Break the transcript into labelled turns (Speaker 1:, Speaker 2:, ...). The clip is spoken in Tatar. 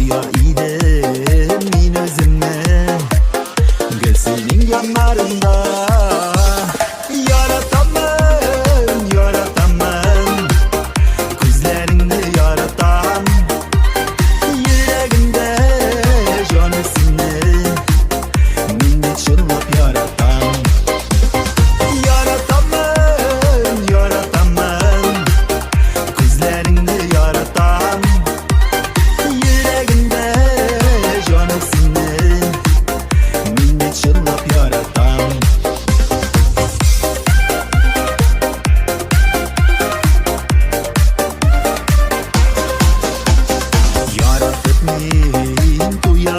Speaker 1: Тояр идем мин үземне гел синең яннарыңда. Яратамын, яратамын, күзләреңне яратам. Йөрәгемдә җаны сине, мин бит чынлап яратам. Яратамын, яратамын, күзләреңне яратам. Йөрәгемдә җаны сине, мин бит чынлап яратам. Яратып мин туя